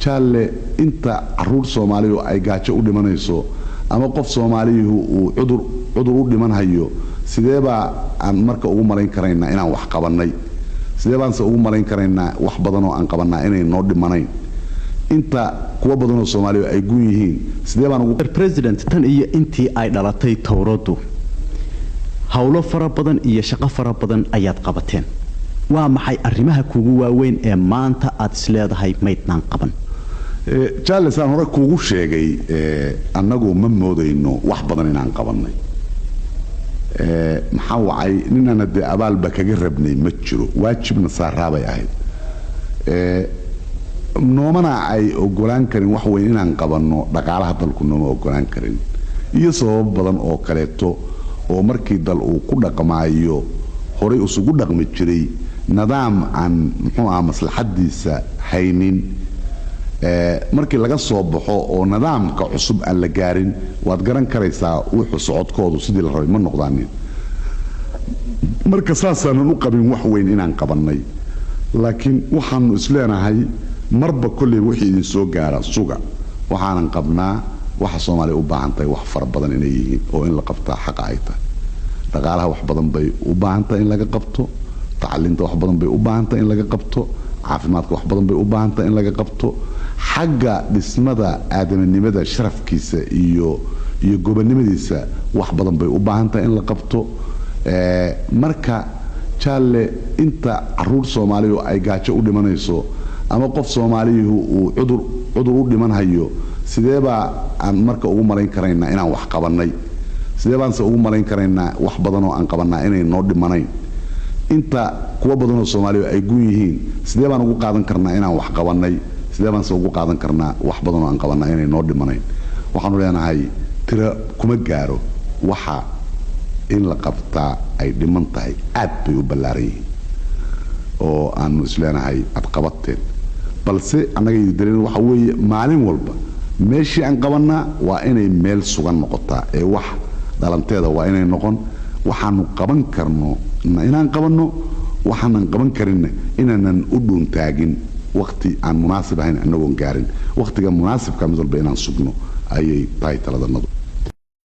Jaalle, inta caruur Soomaaliyu ay gaajo u dhimanayso ama qof Soomaaliyuhu uu cudur u dhimanhayo, sidee baa aan marka ugu malayn karaynaa inaan wax qabannay? Sidee baanse ugu malayn karaynaa wax badanoo aan qabannaa inay noo dhimanayn, inta kuwa badanoo Soomaaliya ay gun yihiin? Sidee baan ugu President, tan iyo intii ay dhalatay towraddu, howlo fara badan iyo shaqo fara badan ayaad qabateen. Waa maxay arrimaha kugu waaweyn ee maanta aad isleedahay maydnaan qaban? Charles, aan hore kuugu sheegay, annagu ma moodayno wax badan inaan qabannay. Maxaa wacay? Ninana dee abaalba kaga rabnay ma jiro, waajibna saaraabay ahayd. Noomana ay ogolaan karin wax weyn inaan qabanno, dhaqaalaha dalku nooma ogolaan karin iyo sababo badan oo kaleeto, oo markii dal uu ku dhaqmaayo horay isugu dhaqmi jiray nidaam aan muxuu aha maslaxadiisa haynin, markii laga soo baxo oo nidaamka cusub aan la gaarin, waad garan karaysaa wuxuu socodkoodu sidii la rabay ma noqdaanin. Marka saasaanan u qabin wax weyn inaan qabannay, laakiin waxaanu isleenahay marba kolleyba wixii idin soo gaara suga. Waxaanan qabnaa waxa Soomaaliya u baahan tahay wax fara badan inay yihiin oo in la qabtaa xaqa ay tahay. Dhaqaalaha wax badan bay u baahan tahay in laga qabto, tacliinta wax badan bay u baahan tahay in laga qabto, caafimaadka wax badan bay u baahan tahay in laga qabto, xagga dhismada aadamanimada, sharafkiisa iyo gobonnimadiisa wax badan bay u baahan tahay in la qabto. Marka jaalle, inta caruur Soomaaliyu ay gaajo u dhimanayso ama qof Soomaaliyuhu uu cudur u dhimanhayo, sidee baa aan marka ugu malayn karaynaa inaan wax qabannay? Sidee baanse ugu malayn karaynaa wax badanoo aan qabannaa inay noo dhimanayn, inta kuwa badanoo Soomaaliya ay gun yihiin? Sidee baan ugu qaadan karnaa inaan wax qabannay? Sidee baanse ugu qaadan karnaa wax badanoo aan qabannaa inay noo dhimanayn? Waxaanu leenahay tira kuma gaaro. Waxa in la qabtaa ay dhiman tahay aad bay u ballaaran yihiin oo aanu isleenahay aad qabateen, balse annaga dareen waxa weeye maalin walba meeshii aan qabannaa waa inay meel sugan noqotaa ee wax dhalanteeda waa inay noqon. Waxaanu qaban karno inaan qabanno, waxaanan qaban karinna inaanan u dhuuntaagin waqti aan munaasib ahayn annagoon gaarin. Waqtiga munaasibka mid walba inaan sugno ayay tahay taladanadu.